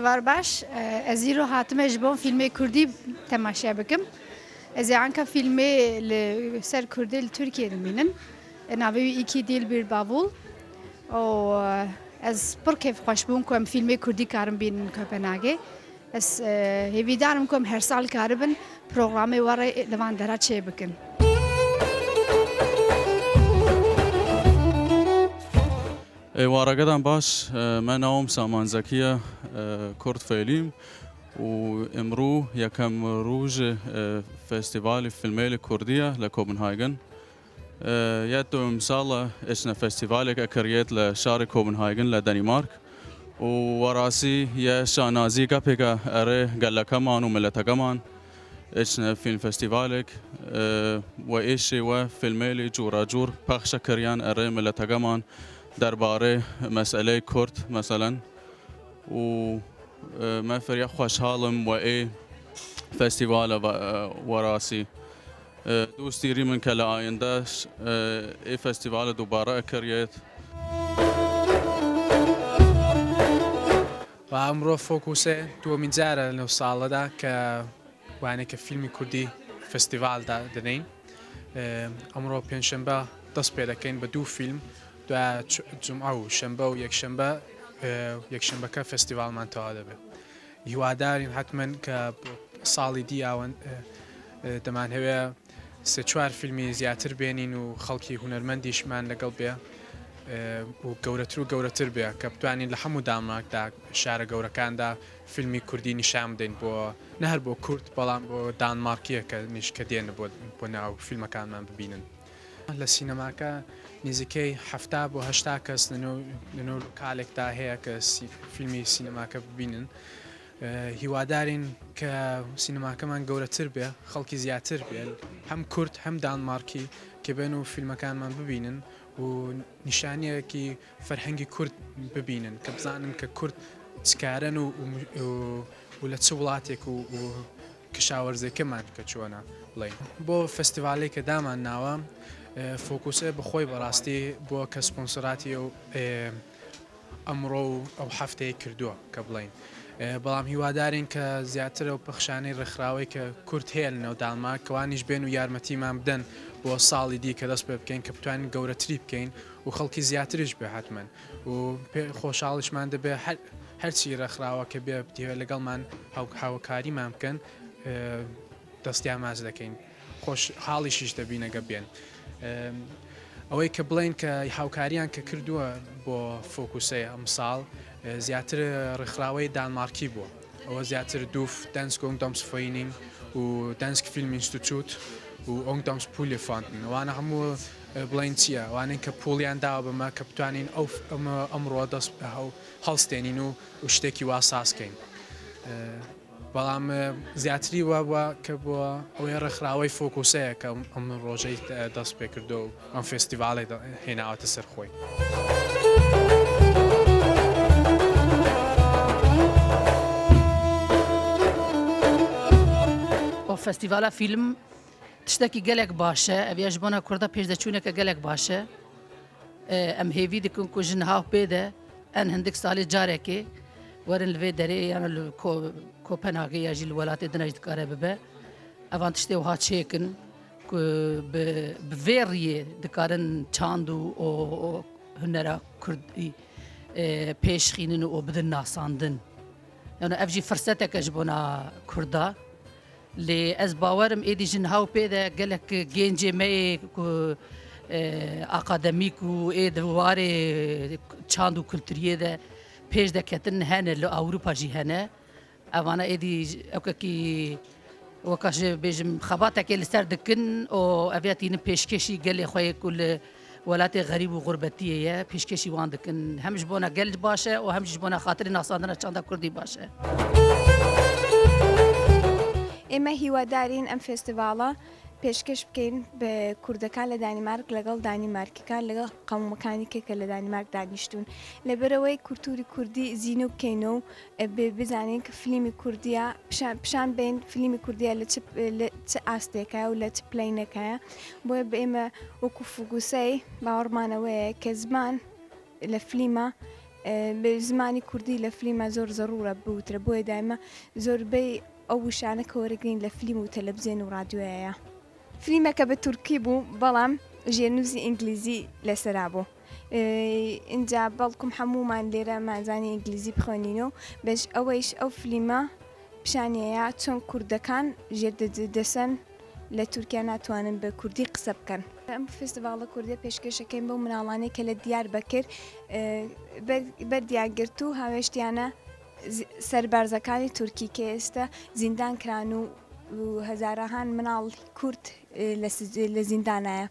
Êvar baş, ez îro hatime ji bo fîlmê kurdî temaşe bikim. Ez ê anka fîlmê li ser kurdê li Tirkiyê dimînim. Navê wî Îkî Dîl Bîr Bavûl û ez pir kêfxweş bûm ku em fîlmê kurdî karin bînin Kopenhagê. Ez hêvîdar im ku em her sal karibin programê we re li van dera çêbikin. Êwaregedan baş, me navim Saman Zekî ye, Kurd Feylîm û îmrû yekem roj festîvalî filmêlî Kurdî ye li Kopenhagen. Yê duwem sal e îçne festîvalêk ekiriyêt li şarê Kopenhagen li Denîmark û werasî yê şanazî gepêk e erê gelekeman û miletekeman îçne fîlmfestîvalêk we êşê we fîlmêlî cûrecûr pexşe kiriyan erê miletekeman derbarê meseleyê Kurd meselen û me firiya xweşhal im we ê festîvale werasî. Dost dîrî min ke li ayindeş ê festîvalê dubare ekiriyêt. و ئەمڕۆ فۆکوسێ دووەمین جارە لەو ساڵەدا کە وانێکە فیلمی کوردی فستیڤال دەنین ئەمڕۆ پێنجشنبە دەست پێ دەکەین بە دوو فیلم دوای جمعە و شنبە و یەکشنبە یەکشنبەکە فستیڤالمان تەوا دەبێت هیوادارین حەتمەن کە ساڵی دی ئاوەن دەمانهەوێ سێ چوار فیلمی زیاتر بێنین و خەڵکی هونەرمەندیشمان لەگەڵ بێ و گەورەتر و گەورەتر بێ کە بتوانین لە هەموو دانمارکدا شارە گەورەکاندا فیلمی کوردی نیشان بدەین بۆ نە هەر بۆ کورد بەڵام بۆ دانمارکیە کە نیش کە دێن بۆ بۆ ناو فیلمەکانمان ببینن. لە سینەماکە نزیکەی 70 بۆ 80 کەس لەنێو لۆکالێکدا هەیە کە فیلمی سینەماکە ببینن. هیوادارین کە سینەماکەمان گەورەتر بێ، خەڵکی زیاتر بێ، هەم کورد هەم دانمارکی کە بێن و فیلمەکانمان ببینن و نیشانەیەکی فەرهەنگی کورد ببینن کە بزانن کە کورد چ کارەن و و لە چ وڵاتێک و کشاوەرزێکەمان کە چۆنە بڵێین بۆ فستیڤالێک کە دامان ناوە فۆکوسێ بەخۆی بەڕاستی بۆ کە سپۆنسەراتی ئەو ئەمڕۆ و ئەو هەفتەیە کردووە کە بڵێین بەڵام هیوادارین کە زیاتر ئەو پەخشانەی ڕێکخراوەی کە کورد هەیە لەنێو دانمارک کەوانیش بێن و یارمەتیمان بدەن بۆ ساڵی دی کە دەست پێ بکەین کە بتوانین گەورەتری بکەین و خەڵکی زیاتریش بێ حتمما و خۆشحاڵیشمان دەبێ هەرچی ڕێکخراوە کە بێ بتەوێت لەگەڵمان هاوکاریمان بکەن دەستیان ماچ دەکەین خۆش حاڵیشیش دەبین ئەگە بێن. ئەوەی کە بڵێن کە هاوکاریان کە کردووە بۆ فۆکوسەی ئەمساڵ زیاتر ڕێکخراوەی دانمارکی بووە ئەوە زیاتر دوف Dansk Ungdomsforening و Dansk Filminstitut و Ungdomspuljefondن ئەوانە هەموو بڵێن چییە ئەوانەی کە پوڵیان داوە بەمە کە بتوانین ئەو ئەمڕۆ دەست هەڵستێنین و شتێکی وا سازکەین. بەڵام زیاتری وابووە کە بۆ ئەوەی ڕێکخراوەی فۆکوسەیە کە ئەم ڕۆژەی دەست پێ کردو و ئەم فێستیڤاڵی هێناوەتە سەر خۆی. فستیڤالا فیلم تشتێکی gelek baş e ev ya ji bona Kurda pêşdeçûneke gelek baş e. Em hêvî dikin ku ji niha pê de en hindik salê carekê werin li vê derê yan li Kopenhagê ya jî li welatê din jî dikare bibe. Evan tiştê wiha çêkin ku bi vê riyê dikarin çand û hunera Kurdî pêşxînin û bidin nasandin. Yani ev jî firseteke ji bona Kurda. Lê ez bawer im êdî ji niha û pê de gelek gêncê me yê ku akademîk û ê di warê çand û kulturiyê de pêş de ketin hene li Ewropa jî hene. Evana êdî ewkekî weka ji bêjim xebatekê li ser dikin û ev ya tînin pêşkêşî gelê xwe yê ku li welatê xerîb û xurbetiyê ye pêşkêşî wan dikin. Hem ji bona gel baş e û hem jî ji bona xatirê nasandina çanda Kurdî baş e. ئێمە هیوادارین ئەم فێستیڤاڵە پێشکەش بکەین بە کوردەکان لە دانیمارک لەگەڵ دانیمارکیکان لەگەڵ قەومەکانی کە کە لە دانیمارک دانیشتوون لەبەرئەوەی کولتوری کوردی زینوو بکەینەوە و بزانین کە فلیمی کوردیە پیشان بەین فلیمی کوردیە لە چ ئاستێکە و لە چ پلەینەکایە بۆیە بە ئێمە وەکو فوگوسەی باوەڕمانەوەیە کە زمان لە فلیمە. زمانی کوردی لە فلیما زۆر زەڕوورە بوترە بۆیە دایمە زۆربەی ئەو وشانە کە وەرەگرین لە فلیم و تەلەفزیۆن و ڕادیۆیە. فلیمەکە بە تورکی بوو بەڵام ژێرنووسی ئینگلیزی لەسەرا بوو ئینجا بەڵکم هەموومان لێرە مانزانی ئینگلیزی بخوێنینەوە بەش ئەوەیش ئەو فلیمە پیشانیەیە چۆن کوردەکان ژێر دەسەن لە تورکیا ناتوانن بە کوردی قسە بکەن. ئەم فێستیڤاڵە کوردیە پێشکێشەکەین بەو مناڵانەی کە لە دیاربەکر بەردیان گرت و هاوێشتیانە سەربازەکانی تورکی کە ئێستا زیندان کران و هەزارەهان مناڵ کورد لە زیندانایە.